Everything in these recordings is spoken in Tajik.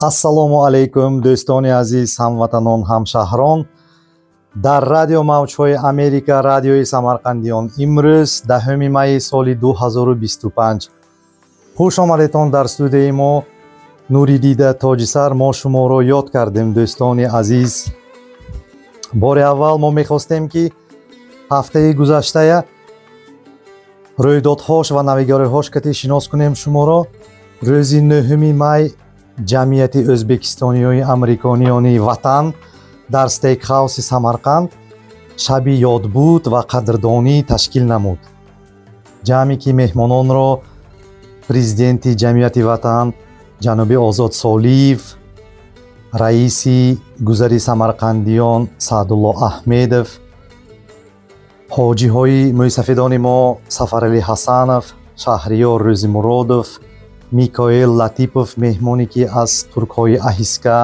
Ассалому алайкум, дӯстони азиз, ҳамватанон, ҳамшаҳрон. Дар радио Мавҷҳои Америка, радиои Самарқандиён, имрӯз 10 майи соли 2025. Хуш омадетон дар студияи мо, Нуридида Тоҷисар. Мо шуморо ёд кардем, дӯстони азиз. Бори аввал мо мехостем, ки ҳафтаи гузаштая рӯйдодҳош ва навигариҳош кати шинос кунем шуморо. Рӯзи 9 май ҷамъияти ӯзбекистониёи амрикониёни Ватан дар стейкхауси Самарқанд шаби ёдбуд ва қадрдонӣ ташкил намуд. Ҷамъе ки меҳмононро президенти ҷамъияти Ватан ҷаноби Озод Солиев, раиси гузари самарқандиён Саъдулло Аҳмедов, ҳоҷиҳои мӯйсафедони мо Сафаралӣ Ҳасанов, Шаҳриёр Рӯзимуродов, Микоил Латипов, меҳмоне ки аз туркҳои Аҳиска,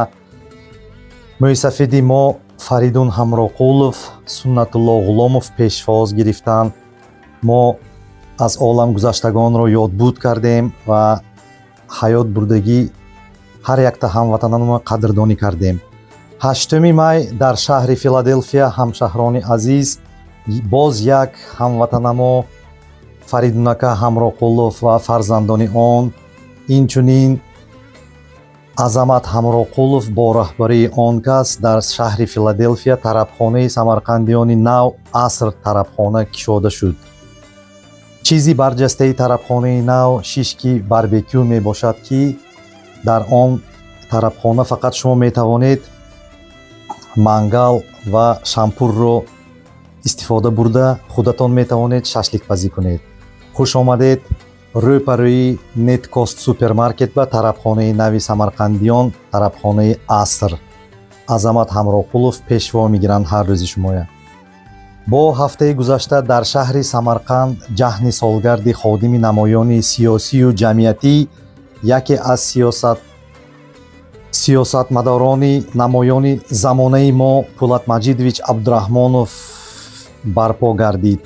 мӯйсафеди мо Фаридун Ҳамроқулов, Суннатулло Ғуломов пешвоз гирифтанд. Мо аз олам гузаштагонро ёдбуд кардем ва ҳаёт бурдагӣ ҳар якта ҳамватанонро қадрдонӣ кардем. 8 май дар шаҳри Филаделфия, ҳамшаҳрони азиз, боз як ҳамватанамо Фаридунака Ҳамроқулов ва фарзандони он, инчунин Азамат Ҳамроқулов бо раҳбарии он кас дар шаҳри Филаделфия тарабхонаи самарқандиёни нав, Аср тарабхона, кушода шуд. Чизи барҷастаи тарабхонаи нав шишки барбекю мебошад, ки дар он тарабхона фақат шумо метавонед мангал ва шампурро истифода бурда, худатон метавонед шашликпазӣ кунед. Хуш омадед! Рӯпарӯи Неткост супермаркет ба тарабхонаи нави самарқандиён, тарабхонаи Аср, Азамат Ҳамроқулов пешво мегиранд ҳар рӯзи шумоя. Бо ҳафтаи гузашта дар шаҳри Самарқанд ҷаҳни солгарди ходими намоёни сиёсию ҷамъиятӣ, яке аз сиёсатмадорони намоёни замонаи мо Пулат Маҷидович Абдураҳмонов барпо гардид.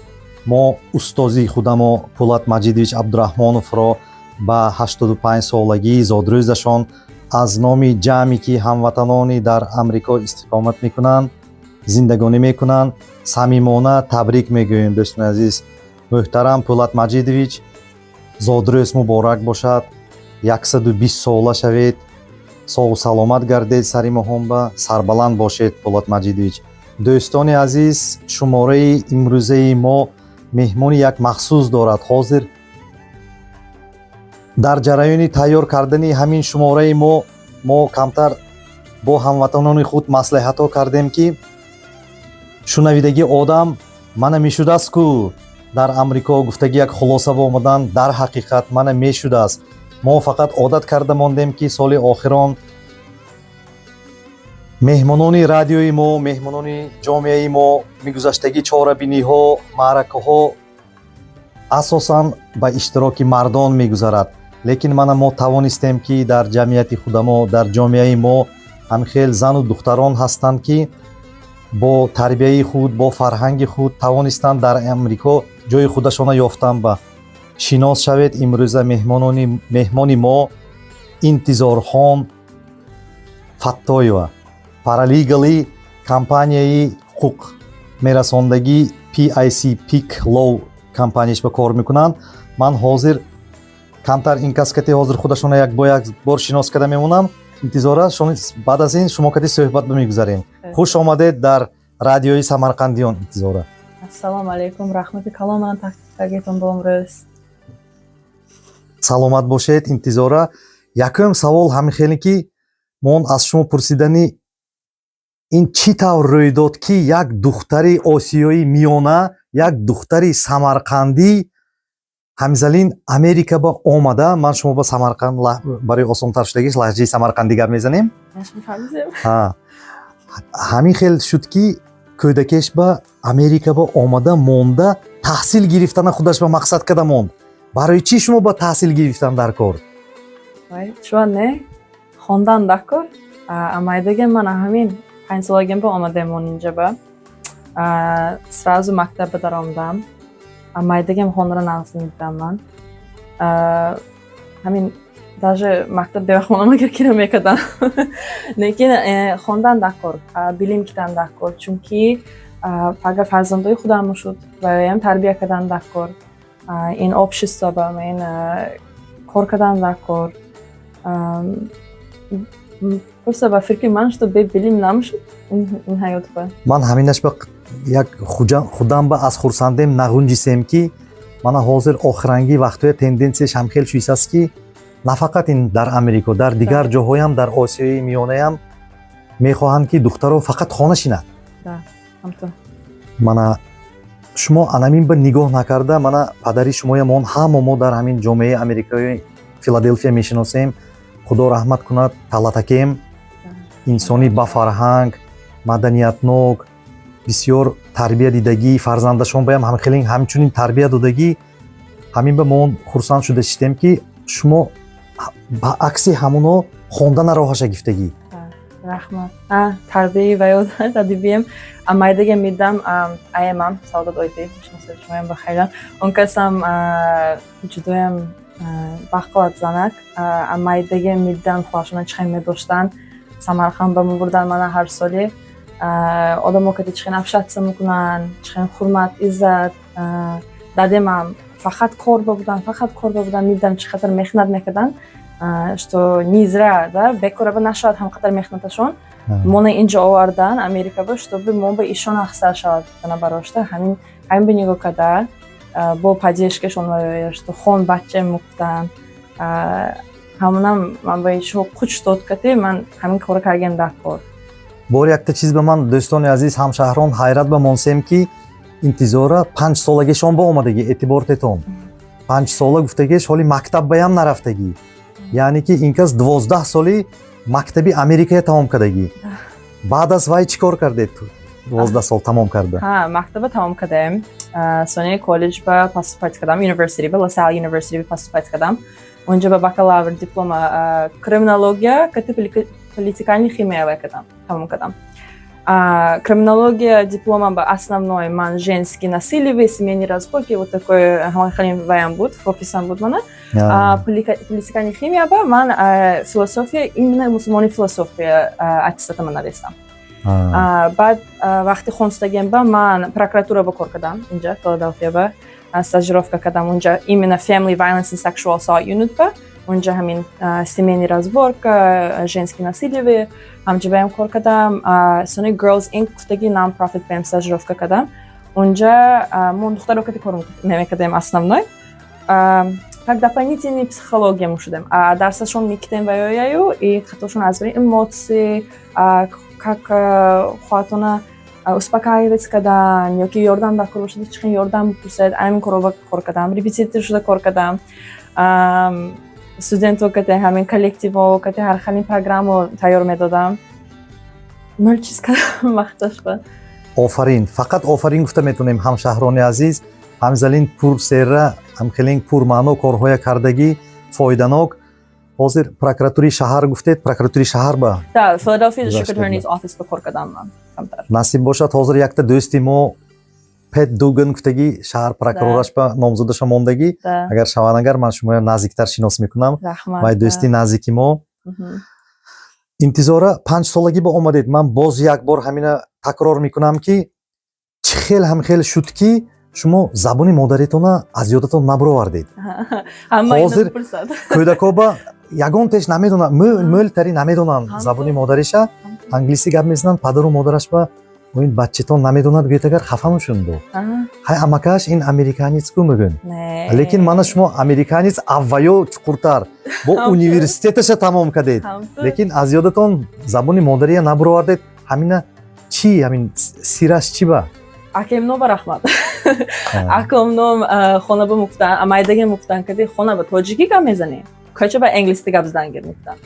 Мо устози худамо Пулат Маҷидович Абдураҳмоновро ба 85 солагии зодрӯзашон аз номи ҷамъе ки ҳамватанони дар Амрико истиқомат мекунанд, зиндагонӣ мекунанд, самимона табрик мегӯем. Дӯстони азиз, муҳтарам Пулат Маҷидович, зодрӯз муборак бошад! 120 сола шавед, соғу саломат гардед, сари моҳонба сарбаланд бошед, Пулат Маҷидович. Дӯстони азиз, шумораи имрӯзаи мо меҳмони як махсус дорад. Ҳозир дар ҷараёни тайёр кардани ҳамин шумораи мо камтар бо ҳамватанони худ маслиҳатҳо кардем, ки шунавидагӣ одам мана мешудааст ку дар Амрико гуфтагӣ як хулоса омадан. Дар ҳақиқат мана мешудааст. Мо фақат одат карда мондем, ки соли охирон меҳмонони радиои мо, меҳмонони ҷомеаи мо мегузаштагӣ чорабиниҳо, маъракаҳо асосан ба иштироки мардон мегузарад. Лекин мана мо тавонистем, ки дар ҷамъияти худамо, дар ҷомеаи мо ҳамхел зану духтарон ҳастанд, ки бо тарбияи худ, бо фарҳанги худ тавонистанд дар Амрико ҷои худашона ёфтан. Ба шинос шавед, имрӯза меҳмони мо Интизорхон Фаттоева, paralegal и компанияи ҳуқуқ мерасондагӣ PIC, Pick Law компанияш ба кор мекунанд. Ман ҳозир камтар ин кас кати ҳозир худашона як бо як бор шинос карда мемонам. Интизора, баъд аз ин шумо кати суҳбат мегузарем. Хуш омадед дар радиои Самарқандиён, Интизора. Ассалому алайкум, раҳмати калон ман таклифтагитон бо имрӯз. Саломат бошед, Интизора. Якум савол ҳамин хеле, ки мон аз шумо пурсидани: ин чӣ тавр рӯй дод, ки як духтари Осиёи Миёна, як духтари самарқандӣ ҳамзалин Америка ба омада? Ман шумо ба Самарқанд барои осонтар шудагиш лаҳҷаи самарқандӣ гап мезанем. Ҳамин хел шуд, ки кӯдакеш ба Америка ба омада монда, таҳсил гирифтана худаш ба мақсад карда монд. Барои чӣ шумо ба таҳсил гирифтан дар кор? Чува не, хондан дар кор. Амайдаге ман ҳамин 5 солагим ба омадем он инҷа, ба сразу мактаб ба даромадам. Майдагем хонара нағз медидам ман. Ҳамин Даже мактаб бевақт агар кира мекардам. Лекин хондан даркор, билим кидан даркор, чунки агар фарзандои худам шуд, ваёям тарбия кардан даркор, ин общество ба ин кор кардан даркор. Просто ба фикри ман, что бе билим намешуд ин ҳаёт ба. Ман ҳаминаш ба як худам ба аз хурсандем нағунҷисем, ки мана ҳозир охирангӣ вақтҳоя тенденсияш ҳамхел шуисаст, ки на фақат ин дар Америко, дар дигар ҷоҳоям, дар Осиёи Миёнаям мехоҳанд, ки духтаро фақат хона шинад. Мана шумо анамин ба нигоҳ накарда, мана падари шумоямон, ҳамо мо дар ҳамин ҷомеаи америкаи Филаделфия мешиносем, Худо раҳмат кунад, Талатакем, инсони бафарҳанг, маданиятнок, бисёр тарбия дидагӣ, фарзандашон баям ҳамхелин ҳамчунин тарбия додагӣ. Ҳамин ба мо хурсанд шуда шидем, ки шумо ба акси ҳамуно хондана роҳаша гифтагӣ. Раҳмат. Тарбияи ваёд дадибием амайдаге мидам, аемам Саодат Оидӣ, шумоям бахайрам. Он касам ҷудоям бақоват занак. Амайдаге мидам, хоҳаршона чихел медоштанд, Самарқанд ба мебурдан мана ҳар соли, одамо кати чихел общаться мекунанд, чихел ҳурмат, иззат. Дадемам фақат кор ба будан, фақат кор ба будан. Мидам, чӣ қадар меҳнат мекарданд, что не зря да, бекораба нашавад ҳам қадар меҳнаташон. Мона инҷо овардан Америка ба, чтобы мо ба ишон ахсар шавад на барошта. Ҳамин ба нигоҳ карда, бо поддержкашон, что хон, бача мугуфтанд. Ҳамонам ман ба ишо куч дод кати ман ҳамин кора кардем дар кор. Бор якта чиз ба ман, дӯстони азиз, ҳамшаҳрон, ҳайрат ба монсем, ки Интизора 5 солагишон ба омадагӣ. Эътибор тетон, 5 сола гуфтагиш, ҳоли мактаб баям нарафтагӣ, яъне ки ин кас 12 соли мактаби Америкая тамом кардагӣ. Баъд аз вай чӣ кор кардед, 12 сол тамом карда? Ҳа, мактаба тамом кардем, сони коллеҷ ба поступать кардам, university ба, LaSalle University ба поступать кардам. Унҷа ба бакалавр диплома криминология кати политикальный химия вай кардам, тамом кардам. Криминология диплома ба основной ман женский насилие, семейные разборки, вот такой ҳамахелин ваям буд, фокусам буд мана. Политикальный химия ба ман философия, именно мусулмони философия аттестатама навистам. Баъд вақти хонстагиам ба ман прокуратура ба кор кардам, инҷа Филаделфия ба стажировка кардам. Унҷа именно family violence and sexual assault unit ба, унҷа ҳамин семейный разборка, женский насилие, ҳамҷа баям кор кардам. Сони Girls Inc гуфтаги non profit баям стажировка кардам. Унҷа мо духтаро кати кор мекардем, основной как дополнительный психология мушудем, дарсашон мекитем ваёяю и хатошон аз рӯи эмоции, как хоҳатона успокаивать кардан ё ки ёрдам дар кор бошад, чӣ хел ёрдам бипурсед. Ҳамин корро кор кардам, репетитор шуда кор кардам, студентҳо кате, ҳамин коллективҳо кате ҳар хелин программо тайёр медодам. Мол чиз кардам вақташба. Офарин, фақат офарин гуфта метавонем, ҳамшаҳрони азиз. Ҳамзалин пурсерра, ҳамхелин пурмаъно корҳоя кардагӣ, фоиданок. Ҳозир прокуратураи шаҳр гуфтед, прокуратураи шаҳр ба? Да, Philadelphia District Attorney's Office ба кор кардам ман камтар. Насиб бошад, ҳозир якта дӯсти мо Пет Дуган гуфтагӣ, шаҳр прокурораш ба номзадаша мондагӣ. Агар шаванд, агар ман шуморо наздиктар шинос мекунам. Раҳмат. Вай дӯсти наздики мо. Интизора, 5 солагӣ ба омадед. Ман боз як бор ҳамина такрор мекунам, ки чӣ хел ҳамхел шуд, ки шумо забони модаритона аз ёдатон набаровардед? Ҳама инро Ҳозир мепурсад. кӯдакоба ягон теш намедонанд, мӯлтари намедонанд забони модариша, англисӣ гап мезананд. Падару модараш ба ин баччатон намедонад гӯед, агар хафа мешун бо ҳай амакаш ин американец ку мегӯн. Не. Лекин мана шумо американец авваё чуқуртар бо университеташа тамом кардед, лекин аз ёдатон забони модария набаровардед. Ҳамина чӣ, ҳамин сираш чӣ ба? Акемно ба раҳмат. Акомно хона ба муфтан, амайдаге муфтан, кади хона ба тоҷикӣ гап мезанем, коча ба англисӣ гап задан гир муфтан.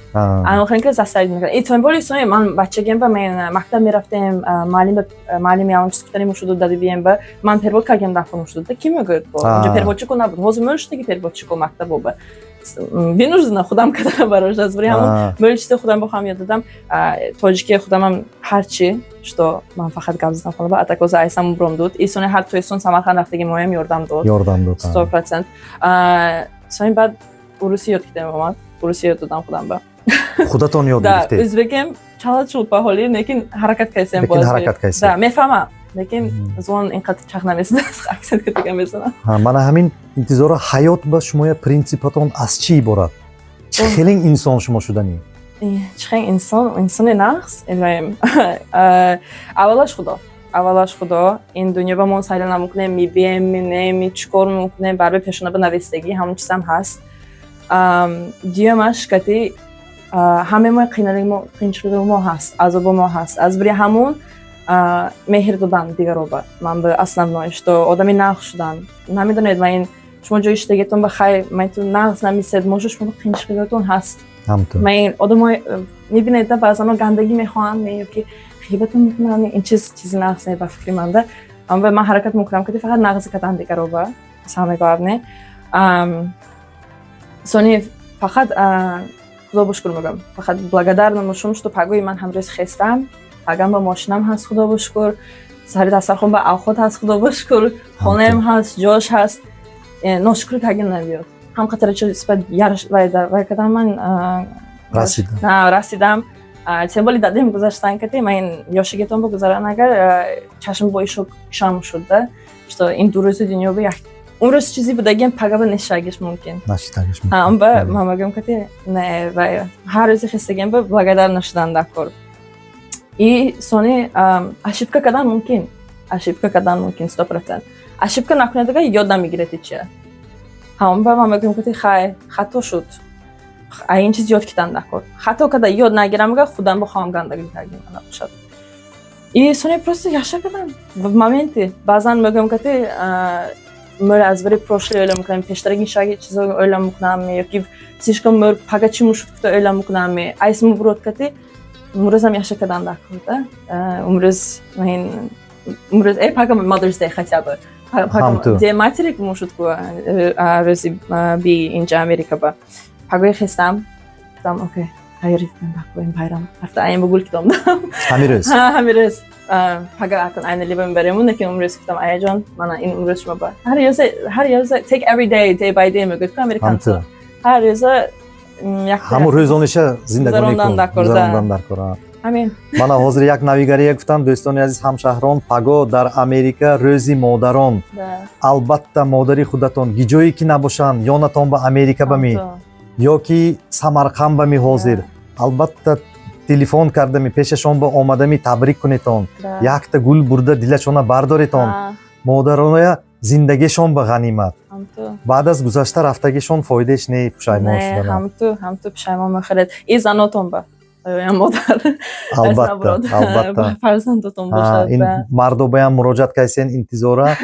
Ан охирин ки заставить мекард. И тем более сони ман бачагем ба мен мактаб мерафтем, муаллим ба муаллим ягон чиз гуфтани мушуду дадибием ба ман перевод кардем, дафъа мушуду ки мегӯяд, бо унҷа переводчику набуд. Ҳозир мӯл шудаги переводчику мактабо ба вынуждена худам кардам барош. Аз барои ҳамон мӯл чизи худам бо ҳам ёд додам. Тоҷикии худамам ҳарчи что ман фақат гап задам хона ба атакоза айсам бром дуд. И сони ҳар тоистон Самарқанд рафтаги моям ёрдам дод. Ёрдам дод. 100%. Сони баъд урусӣ ёд кардем, омад. Урусӣ ёд додам худам ба. Худатон ёд Да, гирифтед? Ӯзбекем чала чулпа ҳоли, лекин ҳаракат кардем. Лекин ҳаракат кардед. Да, мефаҳмам, лекин забон инқадр чақ намесад, акцент катига мезанам. Ҳа, мана ҳамин, Интизора, ҳаёт ба шумоя принсипатон аз чӣ иборат? Чӣ хеле инсон шумо шуданӣ? Чӣ хел инсон? Инсони нағз, илоҳим. Аввалаш Худо, аввалаш Худо. Ин дунё ба мо сайла намекунем, мебием, менем, чӣ кор мекунем, барои пешона ба навистагӣ ҳамон чизам ҳаст. Дуюмаш кати ҳамаи мо қинчилиги мо ҳаст, азобо мо ҳаст, аз бири ҳамун меҳр додан дигароба. Ман ба основное, что одами нағз шудан. Намедонед, ма ин шумо ҷои шидагитон ба хай, ма ту нағз намисед, може шумо қинчилиготон ҳаст. Ҳамту. Ма ин одамои мебинед да, баъзан гандагӣ мехоҳанд ё ки ғибатон мекунанд. Ин чиз чизи нағз не ба фикри манда. Аммо ман ҳаракат мекунам, ки фақат нағзи кадан дигароба, самое главное. Сони фақат Худо ба шукр мегӯям, фақат благодарна мошум, что пагои ман ҳамрӯз хестам, пагам ба мошинам ҳаст, Худо ба шукр, сари дастархон ба авхот ҳаст, Худо ба шукр, хонаам ҳаст, ҷош ҳаст. Ношукрӣ каргин набиёд. Ҳам қатара чиз яраш вай кардам ман. Расидам. Расидам. Тем более дадем гузаштан кати ман ин ёшигитон бигузаран, агар чашм бо ишо шам шуд да, что ин 2 рӯзи дунё ба як умрӯз чизи будагиам пагаба нешагиш мумкин. Нашитагиш. Ҳам ба ман мегӯям, кати не, вай ҳар рӯзи хестагиам ба благодарна шудан дар кор. И сони ошибка кардан мумкин, ошибка кардан мумкин, 100%. Ошибка накунед, агар ёд намегиред ҳечия. Ҳам ба ман мегӯям, кати хай, хато шуд, а ин чиз ёд кидан дар кор. Хато карда ёд нагирам, агар худам бихоҳам гандагӣ кардем набошад. И сони просто яша кардам в моменте. Баъзан мегӯям, кати мӯр аз бари прошлое ойлам мекунам, пештараги шаги чизо ойлам мекунам, ёки слишком мӯр пага чӣ мушуд кута ойлам мекунам. Айс мубурод, кати умрӯзам яша кардан дар кор да. Умрӯз умрӯз пага Mother's Day, хотя бы Ҳамту. День матери мушуд ку рӯзи би инҷа Америка ба пагои хестам, гуфтам: «Окей, тайёрӣ дидам дар ин байрам». Рафта аян ба гул кидом. Ҳамин рӯз? Ҳамин рӯз. Пага акун айна либа мебарему, лекин умрӯз гуфтам: «Аяҷон, мана ин умрӯз шумо ба ҳар рӯза, ҳар рӯза, take every day, day by day», мегӯяд ку американцо. Ҳамту. Ҳар рӯза як Ҳамун рӯзониша зиндагонӣ гузарондан кун. Дар кор, да. Гузарондан дар кор, а. Ҳамин. Мана ҳозир як навигария гуфтам, дӯстони азиз, ҳамшаҳрон: паго дар Америка рӯзи модарон. Албатта, модари худатон гиҷое ки набошанд, ёнатон ба Америка ба ми Ҳамту. ё ки Самарқанд ба ми, ҳозир албатта телефон кардами, пешашон ба омадами табрик кунетон. Якта гул бурда дилашона бардоретон. Модароная зиндагишон ба ғанимат. Ҳамту. Баъд аз гузашта рафтагишон фоидаеш не, пушаймон Не, шудан. Ҳамту, ҳамту, пушаймон мехӯред. И занотон ба ям модар. Албатта, албатта. Фарзандотон бошад. Ин мардобаям муроҷиат кайсен, Интизора.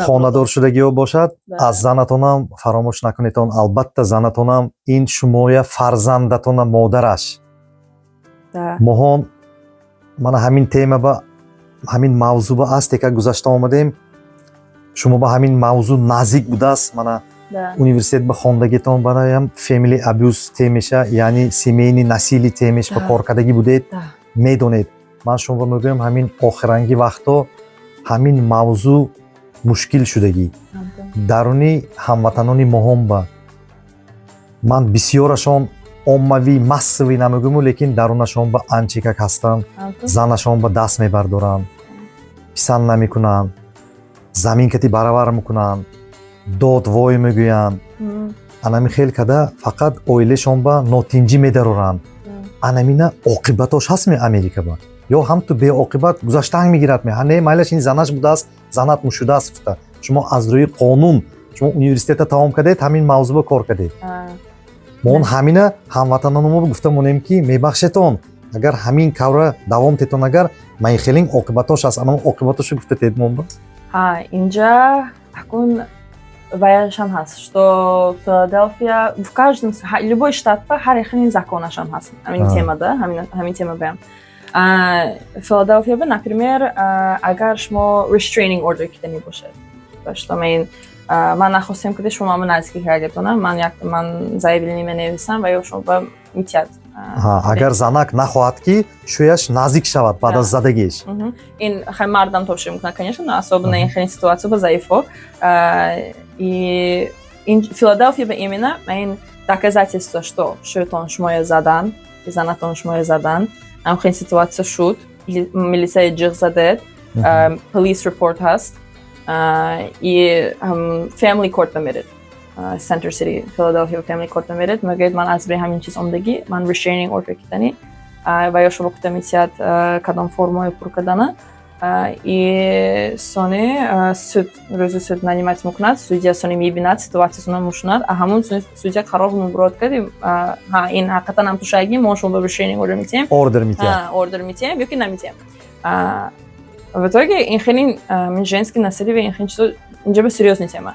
Хонадор шудагиҳо бошад, аз занатонам фаромӯш накунетон. Албатта, занатонам ин шумоя фарзандатона модараш. Моҳон мана ҳамин тема ба, ҳамин мавзӯъ ба аст, ека гузашта омадем. Шумо ба ҳамин мавзӯъ наздик будааст, мана университет ба хондагитон бароям family abuse темеша, яъне семейный насилие темеш ба коркардагӣ будед. Медонед, ман шумо мегӯям, ҳамин охиранги вақтҳо ҳамин мавзӯъ мушкил шудагӣ даруни ҳамватанони моҳон ба ман бисёрашон, оммавӣ, массовый намегӯму, лекин дарунашон ба анчикак ҳастанд, занашон ба даст мебардоранд, писанд намекунанд, замин кати баравар мекунанд, дод вой мегӯянд. Анами хел када фақат оилашон ба нотинҷӣ медароранд. Анамина оқибатош ҳастми Америка ба ё ҳамту беоқибат гузаштанг мегирад ме? Не, майлаш, ин занаш будааст, занат мушудааст гуфта. Шумо аз рӯи қонун, шумо университета тамом кардед, ҳамин мавзӯъ кор кардед. Мо он ҳамина ҳамватаноно гуфта монем, ки мебахшетон, агар ҳамин кавра давом тетон, агар майхелинг оқибатош аст, ана оқибатошо гуфта тед монба. Ҳа, инҷа акун ваяшам ҳаст, что Филаделфия, в каждом, любой штат ба ҳар яхелин законашам ҳаст ҳамин темада, ҳамин тема баям. Филаделфия ба, например, агар шумо restraining order киданӣ бошед, что ман нахостем, ки шумо маро наздикӣ кардетона, ман як ман заявление менависам ва ё шумо ба митяд. Агар занак нахоҳад, ки шӯяш наздик шавад баъд аз задагиш. Ин хай мардам товши мекунад, конечно, но особенно ин хеле ситуация ба заифо. И ин Филаделфия ба именно ин Доказательство, что шӯтон шумоя задан, занатон шумоя задан, ҳамхел ситуация шуд, милисия ҷиғ задед, police report ҳаст, и family court меред. Center City, Philadelphia family court меред, мегӯяд: «Ман аз рӯи ҳамин чиз омдагӣ, ман restraining order кидани». Ва ё шумо кута метиҳад кадом формаи пур кардана, и сони суд, рӯзи суд нанимать мекунад, судья сони мебинад, ситуатсиясона мушунад, а ҳамун судья қарор мубурад кард: ҳа, ин ҳақиқатан ҳам тушагӣ, мо шумо ба restraining order метиҳем. Ордер метиҳад. Ордер метиҳем ё ки наметиҳем. В итоге ин хеле женский насилие, ин хеле чизо инҷа ба серьёзный тема.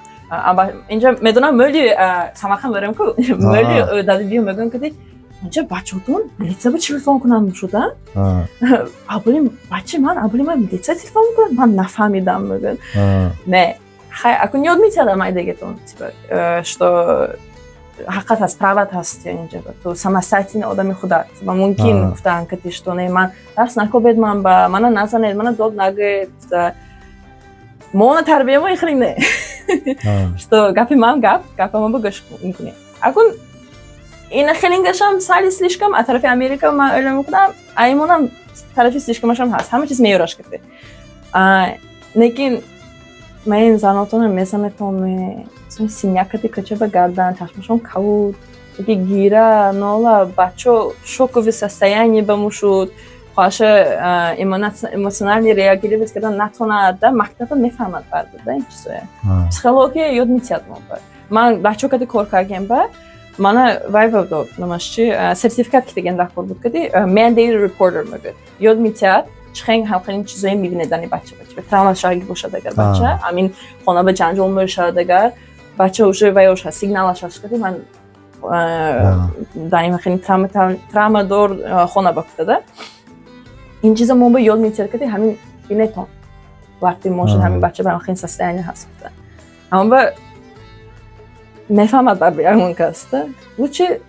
Инҷа медонам, мӯли Самарқанд барем ку, мӯли дади биё мегӯям, ки инҷа бачаҳотон милиция ба телефон кунанд шуда, абули бачи ман, абули ман милиция телефон мекунад, ман нафаҳмидам, мегӯяд. Не, хай, акун ёд метиҳадам айдагетон, типа, что ҳаққат ҳаст, прават ҳаст инҷа, ту самостоятельный одами худат ва мумкин гуфтаан кати, что не, ман даст накобед, ман ба мана назанед, мана дод нагӯед. Мона тарбия мо ихли не, что гапи ман гап, гапа ма ба гӯш мекунем. Акун ина хелингашам сали слишком а тарафи Америка ман ӯйло мекунам, аймонам тарафи слишкомашам ҳаст, ҳама чиз меёраш кати. Лекин ман ин занотона мезанетон, синякати кӯча ба гардан, чашмашон кабуд, гира, нола, бачо шоковый состояние ба мушуд, хоҳаша эмоционально реагировать кардан натонад, да, мактаба мефаҳмад барда, да, ин чизоя психология ёд метиҳад. Мо ман бачо кади кор кардем, ба мана вай дод, намаш чи, сертификат китаген дар кор буд, кади mandated reporter мегӯяд, ёд метиҳад чихел ҳамхелин чизое мебинед дани бача, бача травма шаги бошад, агар бача амин хона ба ҷанҷол мешавад, агар бача уже вайош ҳаст, сигналаш ҳаст, кади ман даним хеле травмадор хона ба кутада, ин чиза мо ба ёд метиҳад, кади ҳамин бинетон, вақте может ҳамин бача ба ҳамхелин состояние ҳаст гуфта, ҳамон ба мефаҳмад бар ягон кас, да, лучше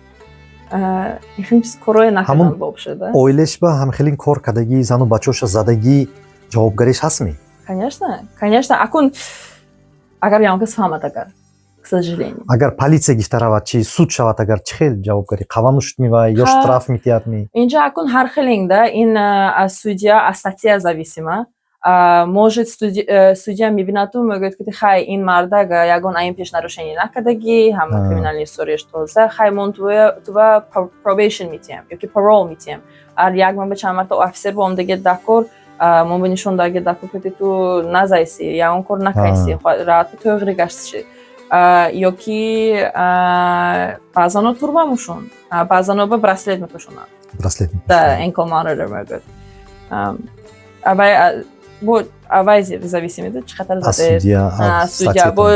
ин чиз корое накардан боб шуда. Оилаш ба ҳамхелин кор кардагӣ, зану бачаоша задагӣ, ҷавобгариш ҳастми? Конечно, конечно. Акун агар ягон кас фаҳмад, агар, к сожалению. Агар полиция гифта равад чи, суд шавад агар, чӣ хел ҷавобгарӣ қавану шудми ва ё штраф метиҳадми? Инҷа акун ҳар хелинг, да, ин аз судья, аз статья зависимо. Может, судья мебинад, мегӯяд, ки хай, ин мардак ягон аин пеш нарушение накардагӣ, ҳама криминальный историяш тоза, хай, мон тува probation метиҳем ёки parole метиҳем. Ар як ман ба чанд марта офисер бо омдаги дакор, мо ба нишон даги дакор, ки ту назайси, ягон кор накайси, раат тӯғри гаштши, ёки баъзано турба мушон, баъзано ба браслет мепӯшонанд. Браслет. Да, ankle monitor мегӯяд. Авай бо авай зависимо, чӣ қадар задед, судья бо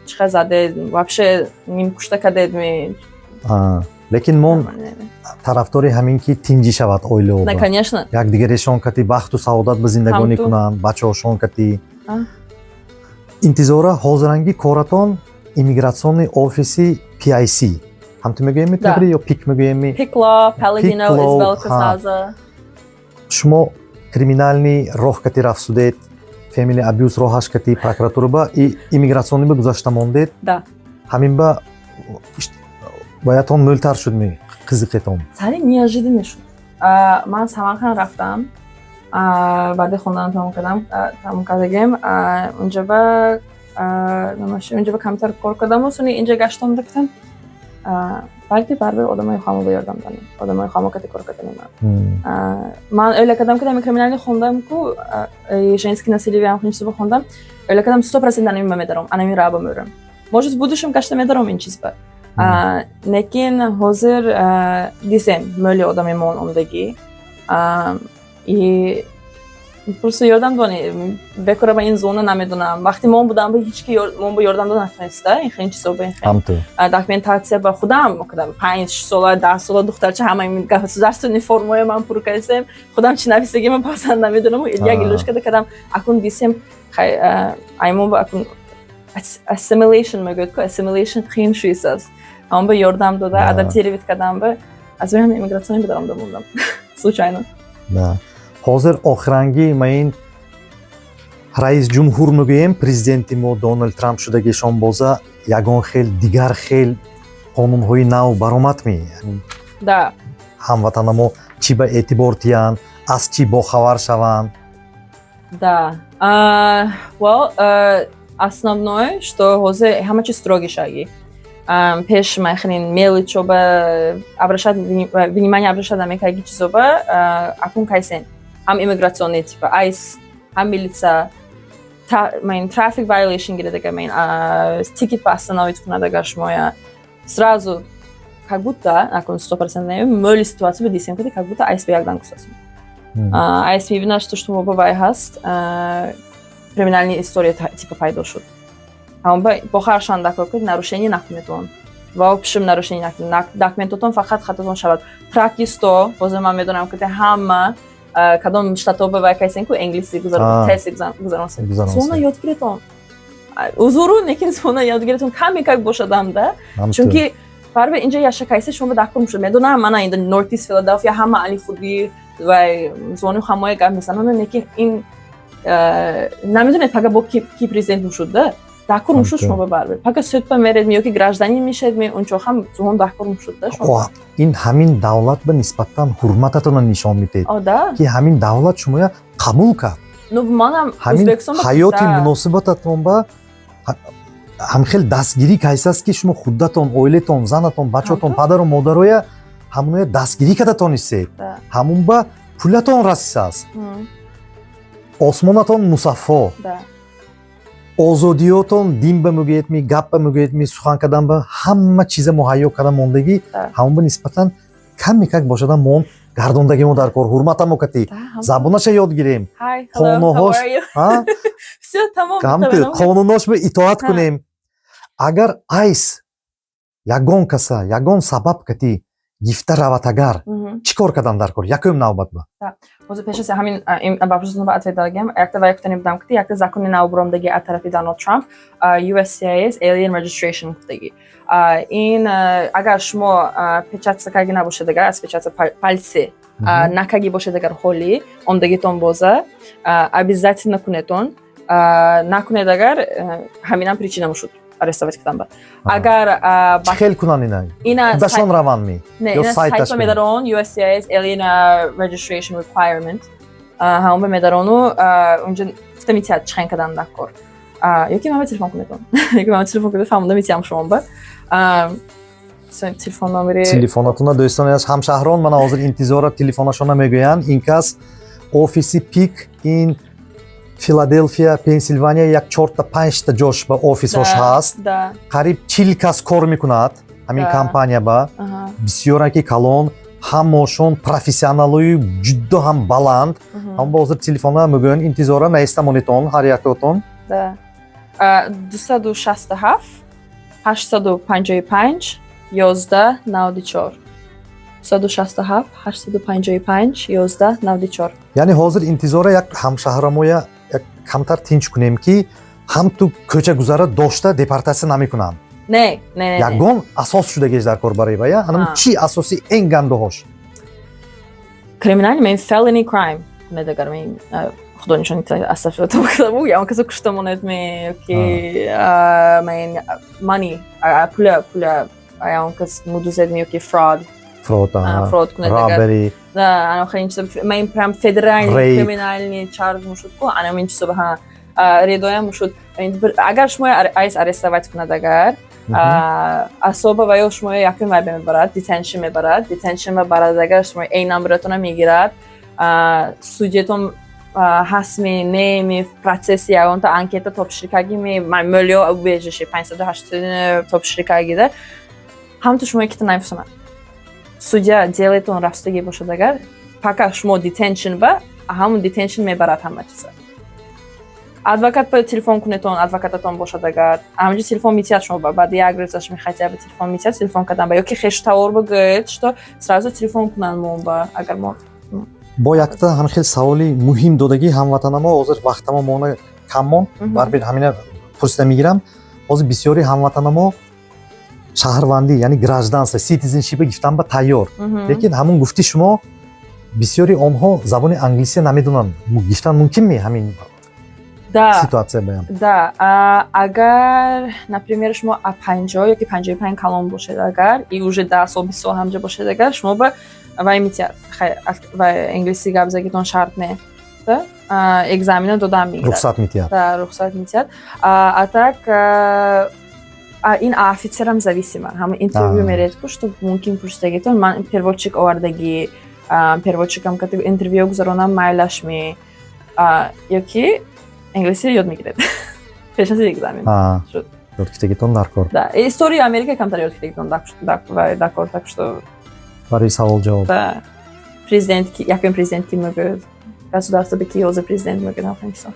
чӣ қадар задед, вообще нимкушта кардед ми. Лекин мо тарафдори ҳамин ки тинҷӣ шавад оилао. На, конечно. Якдигарешон кати бахту саодат ба зиндагонӣ кунанд, бачаҳошон кати. Интизора, ҳозирангӣ коратон иммиграционный офиси PIC ҳамту мегӯем, тағри ё пик мегӯем? Pick Law, Palladino, Isabel Casazza. Шумо криминальный роҳ кати рафт судед, family abuse роҳаш кати прокуратура ба и иммиграционный ба гузашта мондед. Да. Ҳамин ба боядтон мӯлтар шудми, қизиқетон? Сари неожиданно шуд. Ман Самарқанд рафтам, баъди хондан тамом кардам, тамом кардагим, унҷа ба унҷа ба камтар кор кардаму сони инҷа гаштам, гуфтам, балки барбир одамои хамо ба ёрдам данем, одамои хамо кати кор кардани. Ман ӯйла кардам, ки ҳами криминальный хондам ку, женский насилие, ҳам чизо хондам, ӯйла кардам, 100% анами ба медаром, анами раба мӯрам, может, в будущем гашта медаром ин чиз ба. Лекин ҳозир дисем, мӯли одами мон омдагӣ и просто ёрдам дони бекора ба ин зона намедонам. Вақти мон будам, ба ҳеч ки мон ба ёрдам дода натониста, ин хеле чизо ба ин хеле документация ба худам кардам. 5 сола, 10 сола духтарча, ҳама государственный формаи ман пур кардем, худам чи нависаги ман пасанд намедонам, як илоҷ карда кардам. Акун дисем, аймон ба акун assimilation мегӯяд ку, assimilation қиин шуисаст, ҳамон ба ёрдам дода, адаптировать кардам, ба аз рӯи ҳамин иммиграционный бидаромда мондам случайно. Ҳозир охирангӣ ма ин раис ҷумҳур мегӯем, президенти мо Дональд Трамп шудагишон, боза ягон хел дигар хел Қонунҳои нав баромад ми? Да. Ҳамватанамо чӣ ба эътибор тиянд, аз чӣ бохабар шаванд? Да. Well, основное, что ҳозир ҳама чиз строгий шаги. Пеш махелин мелочоба обращать внимание обращать намекарги чизоба, акун кайсен. Ҳам иммиграционный, типа ICE, ҳам милица, майн traffic violation гирад, майн ticket ба остановить кунад, агар шумоя сразу как будто, акун 100% не, мӯли ситуация ба дисем, как будто ICE ба якдан гусасем. ICE мебинад, что шумо ба вай ҳаст, криминальный история типа пайдо шуд. Ҳамон ба бохаршан дакор кунед, нарушение накунедон. В общем, нарушение накунед. Документотон фақат хатотон шавад. Тракисто, бозе ман медонам, ки ҳама кадом штатоба вай кайсен ку англиси гузарон, тест гузаронсен. Забона ёд гиретон. Узуру некин забона ёд гиретон, каме как бошадам да. Чунки барбе инҷа яша кайсе шумо ба дакор мушуд. Медонам, мана инда North East Philadelphia ҳама али худи вай забони ҳамоя гап мезананд, лекин ин намедонед, пага бо ки президент мушуд да. Дакор мушуд шумо ба барбе. Пага суд ба меред, ё ки гражданин мешед, ме унчо ҳам забон дакор мушуд да шумо. Ин ҳамин давлат ба нисбатан ҳурмататонро нишон медиҳед, ки ҳамин давлат шумоя қабул кард. Ну, манам ҳамин ҳаёти муносибататон ба ҳамхел дастгирӣ кайсаст, ки шумо худатон, оилатон, занатон, бачаотон, падару модароя ҳамоя дастгирӣ карда тонистед, ҳамун ба пулатон расисааст, осмонатон мусаффо, озодиётон, дин ба мегӯедми, гап ба мегӯедми, сухан кардан ба ҳама чиза муҳайё карда мондагӣ. Ҳамон ба нисбатан каме как бошадан мон гардондагимо дар кор ҳурматамо кати забонаша ёд гирем, қонунҳош қонунҳош ба итоат кунем. Агар ICE ягон каса ягон сабаб кати гифта равад, агар чӣ кор кардан дар кор якум навбат ба? Ҳозир пеш аз ҳамин вопросро ба ответ додагем, якта вай гуфтани будам, ки якта закони нав буромдаги аз тарафи Доналд Трамп, USCIS Alien Registration гуфтагӣ. Ин агар шумо печатса карги набошед, агар отпечатка пальцы накаги бошед, агар ҳоли омдагитон боза, обязательно кунетон. Накунед агар, ҳаминам причина мушуд арестовать кардан ба. Агар чӣ хел кунанд ина? Ина худашон раванд ми? Не, ина сайтба медарон, USCIS Alien Registration Requirement. Ҳамон ба медарону унҷа гуфта метиҳад чӣ хел кардан дар кор. Ёки ман телефон кунедон. Ёки ман телефон кунед, фаҳмонда метиҳам шумо ба. Телефон номери Телефонатона, дӯстони аз ҳамшаҳрон, мана ҳозир интизора телефонашона мегӯянд. Ин кас офиси ПИК, ин Филаделфия, Пенсилвания, як чорта панҷта ҷош ба офисҳош ҳаст. Қариб 40 кас кор мекунад ҳамин компания ба. Бисёре ки калон, ҳамошон профессионалои ҷуддо ҳам баланд. Ҳам ба ҳозир телефона мегӯянд, интизора наиста монетон ҳар яктотон. 267 855 11 94, 267 855 11 94. Яъне ҳозир интизора як ҳамшаҳрамоя як камтар тинч кунем, ки ҳам ту кӯча гузара дошта депортатсия намекунанд. Не, не, не. Ягон асос шудагеш дар кор барои вая, анам чӣ асоси эн гандоҳош? Криминальный, мен felony crime кунед, агар мен худо нишон астафируллоҳ, ягон касо кушта монед ме, ёки мен money, пуля ягон кас мудузед ме, ёки fraud. Fraud. Fraud кунед агар. Robbery. Да, ана хеле чизо, мен прям федеральный Rape. криминальный charge мушуд ку, ана ин чизо ҳа редоям мушуд. Агар шумо ICE арестовать кунад, агар асоба ва ё шумо якум вай мебарад, detention мебарад. Detention мебарад, агар шумо A number-атона мегирад, судьятон ҳастми, неми, процесси ягонта анкета топширикагими, мӯлиё убежище 580 топширикагида ҳамту шумо якита намефусонад. Судья делаетон рафтагӣ бошад, агар пока шумо detention ба, ҳамун detention мебарад ҳама чиза. Адвокат ба телефон кунетон, адвокататон бошад агар, ҳаминҷо телефон метиҳад шумо ба, баъди як рӯзаш мехоҳед ба телефон метиҳад, телефон кардан ба ёки хешу бигӯед, что сразу телефон кунанд мо ба, агар мо Бо якта ҳам хел саволи муҳим додагӣ ҳамватанамо, ҳозир вақтамо мона кам монд, барбир ҳамина пурсида мегирам. Ҳозир бисёри ҳамватанамо шаҳрвандӣ, яъне гражданство, citizenship гирифтан ба тайёр, лекин ҳамун гуфти шумо, бисёри онҳо забони англисия намедонанд. Гирифтан мумкин ме ҳамин? Да. Ситуация баям. Да, агар, например, шумо а 50 ёки 55 калон бошед агар, и уже 10 сол, 20 сол ҳамҷа бошед агар, шумо ба вай метиҳад, вай англиси гап загитон шарт не. Да? Экзамена додан мегирад. Рухсат метиҳад. Да, рухсат метиҳад. А так ин офицерам зависимо. Ҳама интервью меред ку, что мумкин пурсидагитон, ман переводчик овардагӣ, переводчикам кати интервью гузаронам майлаш ми, ёки англисиро ёд мегиред пеш аз экзамен. Шуд. Ёд гирифтагитон дар кор. Да, историяи Америка камтар ёд гирифтагитон дакор, так что. Барои савол ҷавоб. Да, президент ки, якум президент ки мегӯяд, государство ки ҳозир президент мегӯяд, ҳам чизо.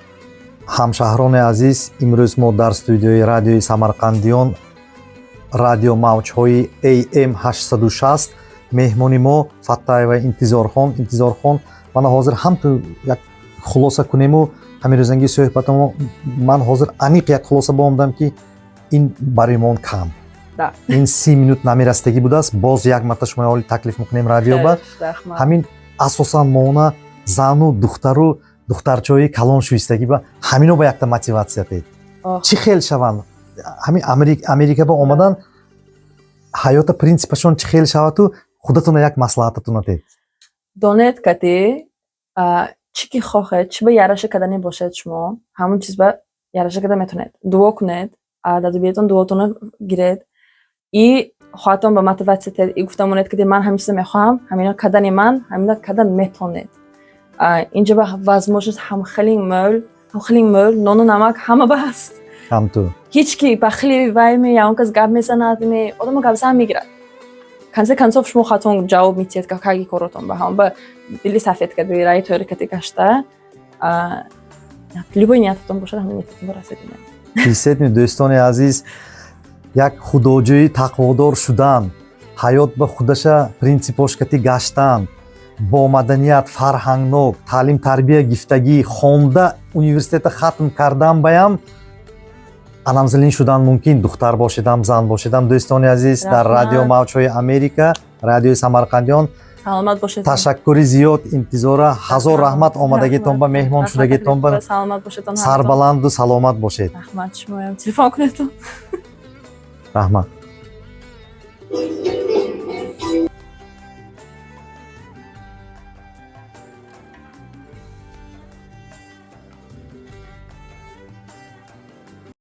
Ҳамшаҳрони азиз, имрӯз мо дар студияи радиои Самарқандиён, радио мавҷҳои AM 860, меҳмони мо Фаттаева Интизорхон. Интизорхон, мана ҳозир ҳамту як хулоса кунему ҳамин рӯзанги суҳбатамо. Ман ҳозир аниқ як хулоса боомдам, ки ин барои мон кам. Ин 30 минут намерастагӣ будааст. Боз як марта шумо оли таклиф мекунем радиоба. Раҳмат. Ҳамин асосан моона зану духтару духтарчои калон шӯистагӣ ба ҳамино ба якта мотиватсия дед. Чӣ хел шаванд, ҳамин Америка ба омадан, ҳаёта принсипашон чӣ хел шаваду худатона як маслиҳататона дед. Донед кати чӣ ки хоҳед, чӣ ба яраша кардане бошед, шумо ҳамон чиз ба яраша карда метавонед. Дуо кунед, даду дуотонро гиред и хоҳатон ба мотиватсия тед и гуфта монед, ки ман ҳамин чиза мехоҳам, ҳамино кардани ман, ҳамино карда метонед. Инҷа ба возможность ҳам хеле мӯл, ҳам хеле мӯл, нону намак ҳама ба ҳаст. Ҳамту. Ҳеҷ ки бахили вай ме, ягон кас гап мезанад ме, одамо гап зан мегирад. Конце концов шумо хатон ҷавоб метиҳед какаги коротон ба ҳам ба дили сафед кади, раи тойри кати гашта, любой ниятатон бошад, ҳамин ниятатон барасед. Ҳиссед, дӯстони азиз, як худоҷӯӣ, тақводор шудан, ҳаёт ба худаша принсипош кати гаштан, бо маданият, фарҳангнок, таълим тарбия гифтагӣ, хонда университета хатм кардан баям анамзалин шудан мумкин, духтар бошедам, зан бошедам. Дӯстони азиз, дар Раҳмат. радио мавҷҳои Америка, радиои Самарқандиён. Саломат бошед. Ташаккури зиёд, Интизора, ҳазор раҳмат омадагитон ба, меҳмон шудагитон ба. Саломат бошедон. Сарбаланду саломат бошед. Раҳмат, шумоям. Телефон кунедтон. Раҳмат.